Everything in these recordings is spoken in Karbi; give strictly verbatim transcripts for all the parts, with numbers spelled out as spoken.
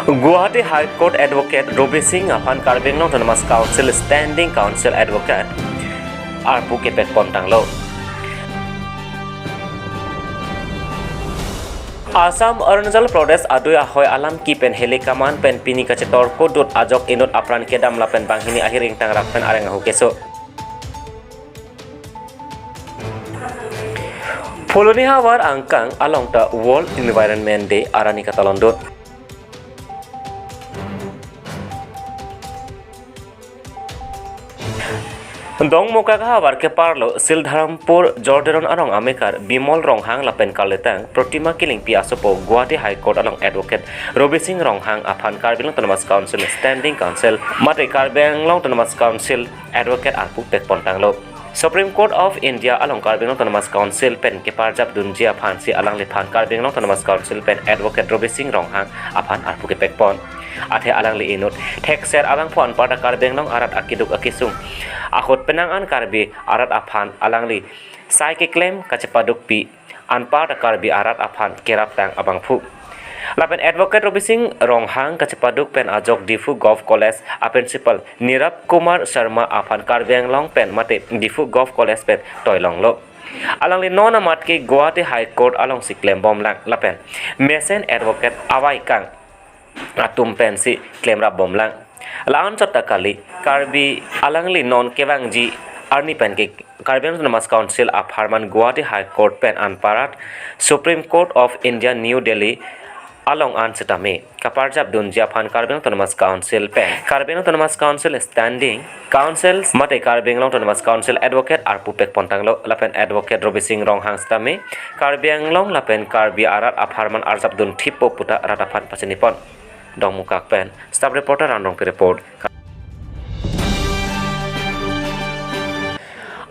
Guwahati High Court Advocate Robi Singh aphan Karbi Anglong Autonomous Council Standing Counsel Advocate arpu kepek pon tanglo. Assam Arunachal Pradesh adui ahoi alam ki pen heli kaman pen pini kachetor kodut ajok inut apran kedam lapen banghini ahir ingtangrak pen areng ahu keso. Phuloni havar angkang along ta World Environment Day arni katalondun. Dongmukak havar keparlo Sildharampur Jorderon arong amekar Bimol Ronghang lapen karletang Protima Killingpi asopo Guwahati High Court along Advocate Robi Singh Ronghang aphan Karbi Anglong Autonomous Council Standing Counsel mate Karbi Anglong Autonomous Council Advocate arpu pek pon tanglo. Supreme Court of India along Karbi Anglong Autonomous Council pen keparjap dunji aphansi alangliphan Karbi Anglong Autonomous Council pen Advocate Robi Singh Ronghang aphan arpu kepek pon. Athe alangli inut thekser abangphu anparta Karbi Anglong arat akeduk akesung ahut penang an Karbi arat aphan alangli sai keklem kachepadukpi anparta Karbi arat aphan keraptang abangphu. Lapen Advocate Robi Singh Ronghang kachepaduk pen ajok Diphu Govt College a Principal Nirab Kumar Sharma aphan Karbi Anglong pen mate Diphu Govt College pen toilonglo. Alangli non amat ke Guwahati High Court alongsi klembomlang lapen mesen advocate avaikang atum pensi klemrapbomlang. La-anchot ta kali, Karbi alangli non kevangji arni pen ke Karbi Anglong Autonomous Council apharman Guwahati High Court pen anparat Supreme Court of India New Delhi along an setame kaparjap dunji aphan Karbi Anglong Autonomous Council pen Karbi Anglong Autonomous Council Standing Counsel mate Karbi Anglong Autonomous Council Advocate arpu pek pon tanglo lapen Advocate Robi Singh Ronghang setame Karbi Anglong lapen Karbi arat apharman arjap dun thippo puta rat aphan pachini pon. Dongmukak pen staff reporter Randong Pi report.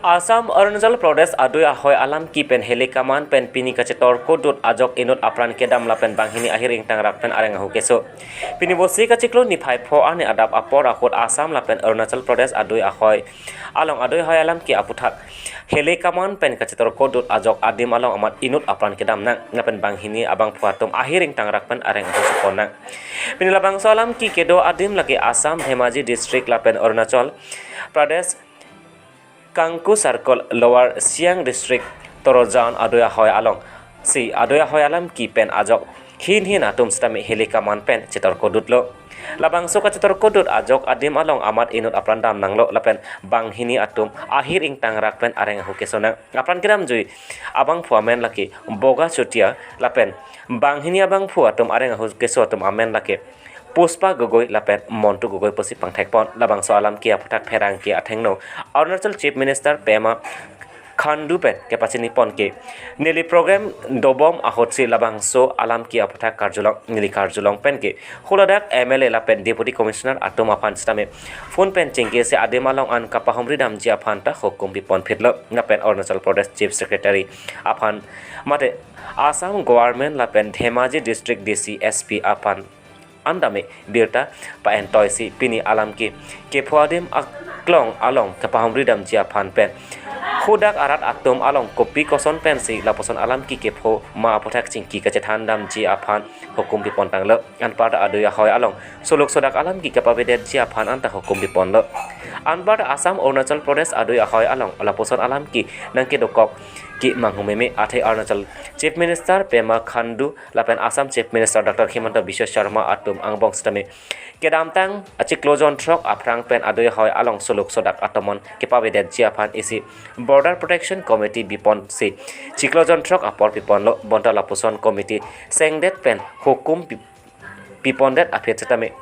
Assam Arunachal Pradesh adui ahoi alam ki pen heli kaman pen pini kachetor kodut ajok inut apran kedam lapen banghini ahir ingtangrak pen areng ahu keso. Pini Vosik achiklo niphai pho arni adap apor ahut Assam lapen Arunachal Pradesh adui ahoi along adui ahoi alam ki aputhak heli kaman pen kachetor kodut ajok adim along amat inut apran kedam nang lapen banghini abangphu atum ahir ingtangrak pen areng ahu sipon nang. Pini labangso alam ki kedo adim lake Assam Dhemaji district lapen Arunachal Pradesh Kangku Circle, Lower Siang District, Torojan adui ahoi alongsi adui ahoi alam ki pen ajok hin hin atum setame heli kaman pen chetor kodutlo. Labangso kachetor kodut ajok adim along amat inut apran dam nanglo lapen banghini atum ahir ingtangrak pen areng ahu keso nang. Apran kedamjui abangphu amen lake Boga Chutia lapen banghini abangphu atum areng ahu keso atum amen lake Puspa Gogoi lapen Montu Gogoi pusi pangthek pon. Labangso alam ki aputhak pherangke athengno Arunachal Chief Minister Pema Khandu pen kepachini pon ke neli program dobom ahutsi labangso alam ki aputhak karjulong neli karjulong pen ke huladak M L A lapen Deputy Commissioner atum aphan setame phone pen chingkisi adim along an kapahumri damji aphan ta hukum pipon phitlo lapen Arunachal Pradesh Chief Secretary aphan mate Assam Government lapen Dhemaji District D C S P aphan an dame birta pa-entoisi pini alam ki kepho adim aklong along kapahumri damji aphan pen hudak arat atum along kopi koson pensi lapuson alam ki kepho ma aputhak chingki kachethan damji aphan hukum pipon tanglo. Anparta adui ahoi along suluk sodak alam ki kapavedetji aphan anta hukum piponlo. Anparta Assam Arunachal Pradesh adui ahoi along lapuson alam ki nangkedokok ki manghumeme athe Arunachal Chief Minister Pema Khandu lapen Assam Chief Minister Doctor Himanta Biswa Sarma atum angbong setame kedamtang achiklo jon throk aphrang pen adui ahoi along suluk sodak atomon kepavedetji aphan isi Border Protection Committee biponsi chiklo jon throk apor piponlo. Bonta lapuson committee sengdet pen hukum pi- pipondet aphi setame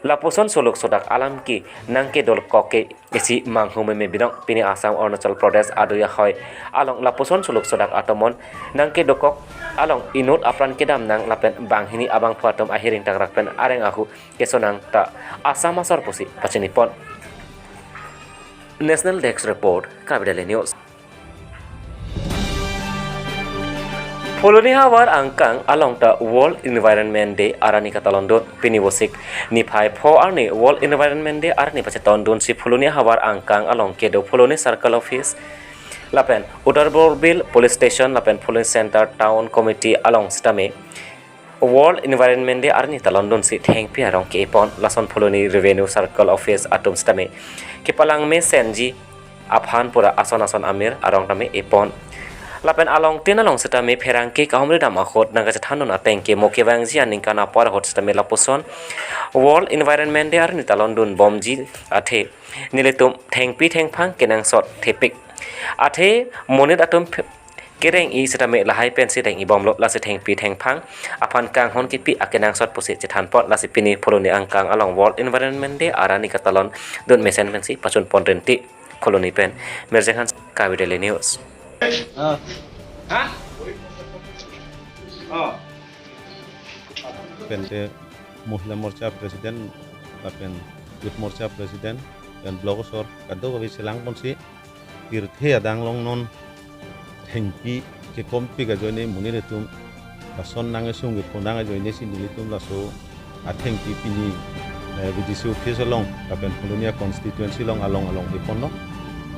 lapuson suluk sodak alam ki nangkedokok ke isi manghumeme binong. Pini Assam Arunachal Pradesh adui ahoi along lapuson suluk sodak atomon nangkedokok along inut apran kedam nang lapen banghini abangphu atum ahir ingtangrak pen areng ahu keso nang ta Assam asor pusi pachini pon. National Desk Report, Karbi Daily News. Phuloni havar angkang along ta World Environment Day arni katalondun. Pini Vosik niphai pho arni World Environment Day arni pachetondunsi Phuloni havar angkang along kedo Phuloni Circle Office lapen Uttar Borbil Police Station lapen Phuloni Center Town Committee along setame World Environment Day arni ta longdunsi thengpi arong ke-epon, lason Phuloni Revenue Circle Office atum sitame kepalang mesenji aphan pura ason ason amir arong tame epon. Lapen along tin along sitame pherangke kahumri dam ahut nangkachethandun ateng ke mo kevangji aningkan apor ahut sitame lapuson World Environment Day arni ta longdun bomji athe nelitum thengpi thengphang kenangsot thepik. Athe monit atum phe-, kereng-i sitame lahai pensi deng-i bomlo, lasi thengpi thengphang aphan kanghon kipi akenangsot pusi chethanpon, lasi pini Phuloni angkang along World Environment Day arni katalon dun mesen pensi pachunpon rinti. Phuloni pen Mirza Khan, Karbi Daily News. Pente Mohila Morcha President, lapen Youth Morcha President, pen Block asor kadokave chelangponsi pirthe adang along non thengpi kekompik ajoine monit atum lason nangesung kephonang ajoinesi nelitum laso athengpi pini, eh, V D C office along lapen Phuloni constituency along along along eponlo.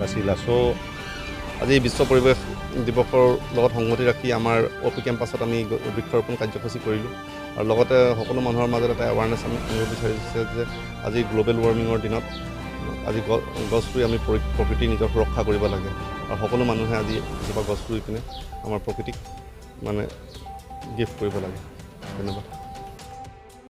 Lasi laso আজি বিশ্ব পৰিৱেশ দিৱসৰ লগত সংগতি ৰাখি আমাৰ অ' পি কেম্পাছত আমি গ-, বৃক্ষৰোপণ কাৰ্যসূচী কৰিলোঁ। আৰু লগতে সকলো মানুহৰ মাজত এটা এৱাৰনেছ আমি আনিব বিচাৰিছোঁ যে আজি গ্ল'বেল ৱাৰ্মিঙৰ দিনত আজি গ-, গছ ৰুই আমি প্ৰকৃ-, প্ৰকৃতিৰ নিজৰ সুৰক্ষা কৰিব লাগে। আৰু সকলো মানুহে আজি এজোপা গছ ৰুই পিনে আমাৰ প্ৰকৃতিক মানে গিফ্ট কৰিব লাগে। ধন্যবাদ।